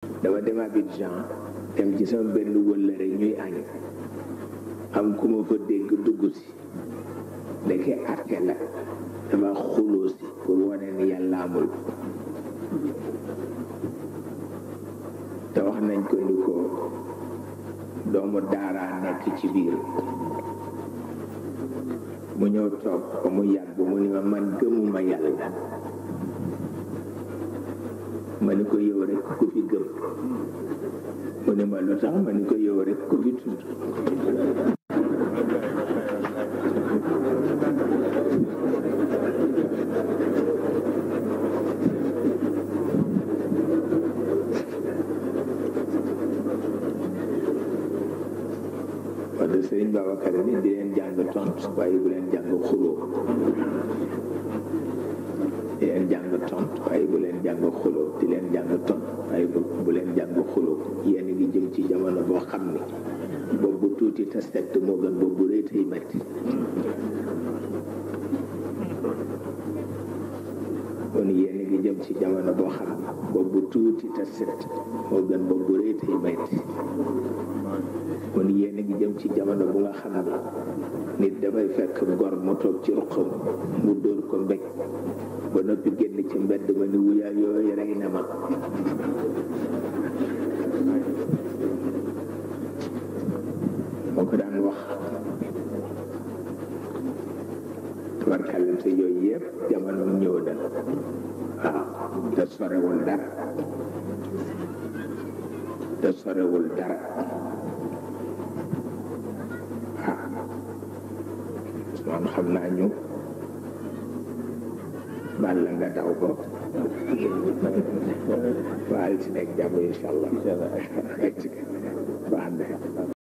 dama dem Abidjan dem ci sama benn wëllëre ñuy añ am ku ma fa dégg dugg si ndeke atte la dama xuloo si pour wane ni yàlla amul te wax nañ ko ni ko doomu daara nekk ci biir mu ñëw toog ba mu yàgg mu ni ma man gëmuma yàlla ma ni ko yow rek ku fi gëm mu ne ma lu tax ma ni ko yow rek ku fi tudd wala Sëriñ Babacar ni di leen jàng tontu waaye bu leen jàng xuloo di leen jàng tontu waaye bu leen jàng xuloo di leen jàng tontu waaye bu leen jàng xuloo yéen ngi jëm ci jamono boo xam ni boobu tuuti te set moo gën boobu rëy tey metti kon yéen ngi jëm ci jamono boo xam ni boobu tuuti te set moo gën boobu rëy tey metti kon yéen ngi jëm ci jamono bu nga xam ni nit dafay fekk gor mu toog ci ruqam mu dóor ko mbéj ba noppi génn ci mbedd ma ni wuyaa yooyu rey na ma moo ko daan wax tubarkàllante yooyu yëpp jamono ñëw na waaw te sorewul dara te sorewul dara man xam naa ñu baal la nga daw ko baal ci nekk jàmm incha allah